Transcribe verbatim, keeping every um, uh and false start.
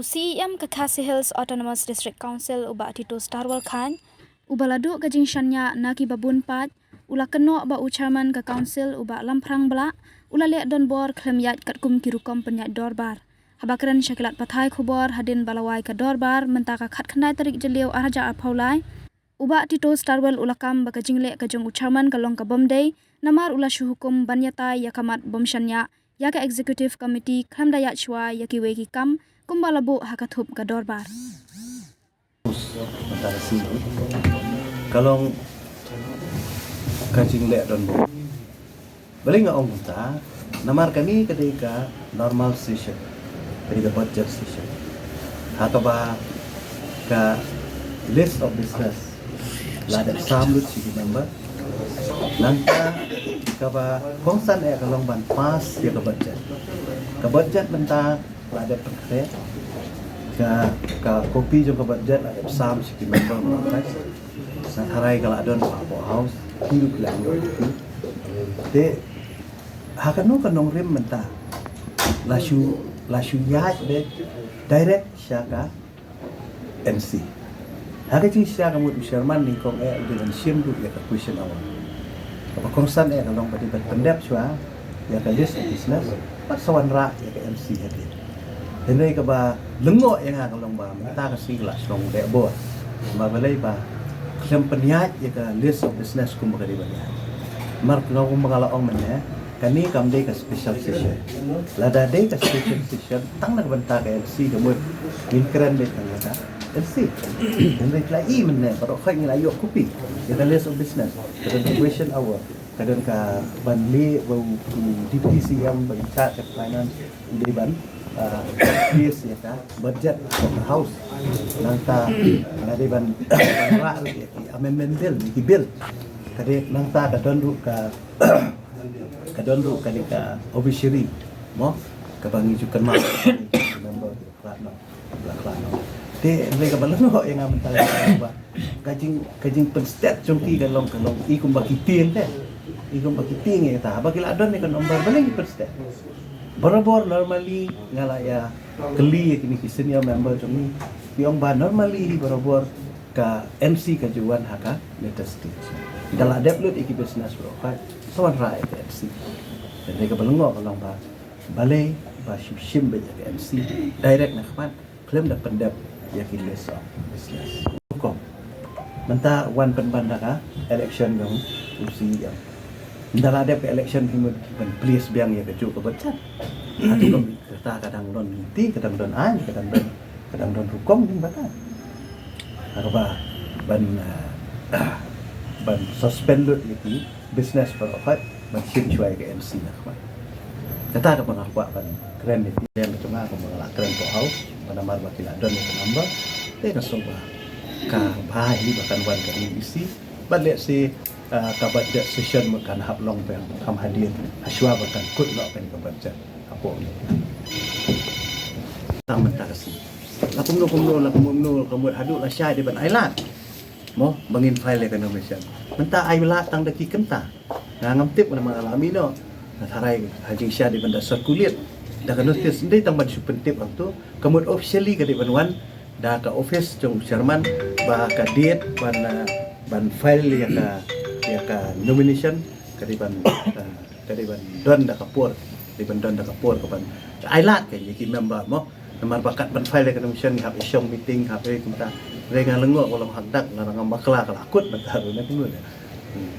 CEM ka Khasi Hills Autonomous District Council u Bah Tito Starwell Chyne, uba la duh ka jingshaniah na ki babun paid, u la kynnoh ba u Chairman ka Council u Bah Lamphrang Blah u la leh donbor khlem ïaid katkum ki rukom pynïaid dorbar. Haba kren sha ki lad pathai khubor hadien ba la wai ka dorbar mynta ka khatkhyndai tarik Jylliew arhajar arphew lai, u Bah Tito Starwell u la kam ba ka jingleh ka jong u Chairman ka long ka bym dei, namar u la shu hukum ban ïatai ïa ka mat bym shaniah ïa ka Executive Committee khlem da ïaid shuwa ïa kiwei ki kam kumba la buh ha ka thup ka dorbar. Ka long ka jingleh donbor. Balei nga ong kumta? Namar kane ka dei ka normal session, ka dei ka budget session, ha kaba ka list of business la dep sam lut sha ki member. Nangta kaba kongsan eh ka long ban pass ïa ka budget. Ka budget mynta la dep pynkhreh, ka, ka kopi jong ka budget la dep sam sha ki member mynta. Nga tharai ka la don ha Upper House, ki ruh ki la ïoh. Te ha kano ka nongrim mynta la shu, la shu ïaid beit direct sha ka MC. Ha ka jingshisha ka mut u Chairman nyngkong eh u dei ban shim ruh ïa ka question hour. Kaba kongsan eh ka long ba dei ban pyndep shuwa ïa ka list of business bad sa wanrah ïa ka MC hadien. Hynrei kaba lyngngoh ïa nga ka long ba mynta ka sngi ka la shnong deh bor. Namar balei? Ba khlem pynïaid ïa ka list of business kumba ka dei ban ïaid. Namar nga, kumba nga la ong mynne, kane kam dei ka special session. Lada dei ka special session, tang na ka bynta ka MC ka mut ngin kren beit tang ïa ka MC. Hynrei la i mynne baroh khoit ngi la ïoh kopi ïa ka list of business, ka don ka question hour, ka don ka ban leh ba u Deputy CEM ba in charge of finance u dei ban, ah, place ïa ka budget of the house. Nangta la dei ban, ban rah ruh ïa ki amendment bill, ïa ki bill. Ka dei nangta ka don ruh ka, ka don ruh ka dei ka obituary mo, kaba ngi ju kynmaw member. Khlad noh, la khlad noh. Te hynrei kaba lyngngoh ïa nga mynta ka long ba ka jing, ka jingpynstet jong ki ka long, ka long i kumba ki tieng te. I kumba ki tieng ïa kata. Haba ki la don ïa ka number, balei ki pynstet? Barabor normally nga la ïa kylli ïa kine ki senior member jong ngi, ki ong ba normally hi barabor ka MC ka ju wan ha ka later stage. Da la dep lut ïa ki business baroh khoit, sa wanrah ïa ka MC. Hynrei kaba lyngngoh ka long ba balei ba shu shim beit ïa ka MC direct na khmat khlem da pyndep ïa ki list of business. Rukom mynta wan pynban da ka election jong u CEM. Mynta la dep ka election ki mut ban place biang ïa kajuh ka budget. Hato kata ka dang don lynti, ka dang don aiñ, ka dang don, ka dang don rukom, ym bata. Ha kaba ban, ah, ban suspend lut ïa ki business baroh khoit ban shim shuwa ïa ka MC na khmat. Kata kaba nga kwah ban kren ïa phi, kren ïa nga kumba nga la kren Upper House, ba namar ba ki la don ïa ka number. Te nga sngew ba ka bha hi ba kan wan ka EC. Bad lehse, ah, ka budget session mut kan hap long biang kham hadien, hashwa ba kan kut noh kane ka budget hapoh ne. Tang mynta ka sngi la kumno kumno, la kumno kumno, ka mut haduh lashai dei ban ailad mo ba ngin file ïa ka nomination. Mynta ailad tang da ki kynta. Nga ngam tip namar nga la mih noh. Nga tharai ha jingshisha dei ban da circulate da ka notice, ym dei tang ban shu pyntip hangto. Ka mut officially ka dei ban wan da ka office jong u chairman ba ka date ban, ah, ban file ïa ka, ïa ka nomination ka dei ban, ah, ka dei ban don da ka por, dei ban don da ka por ka ban ailad ka ïa ki member mo. Namar ba kat ban file ïa ka nomination ngi hap ïa shong meeting, hap ïa kumta. Hynrei nga lyngngoh ka long hakdak, nga ngam bakla ka la kut mynta ruh na kumno. Hmm.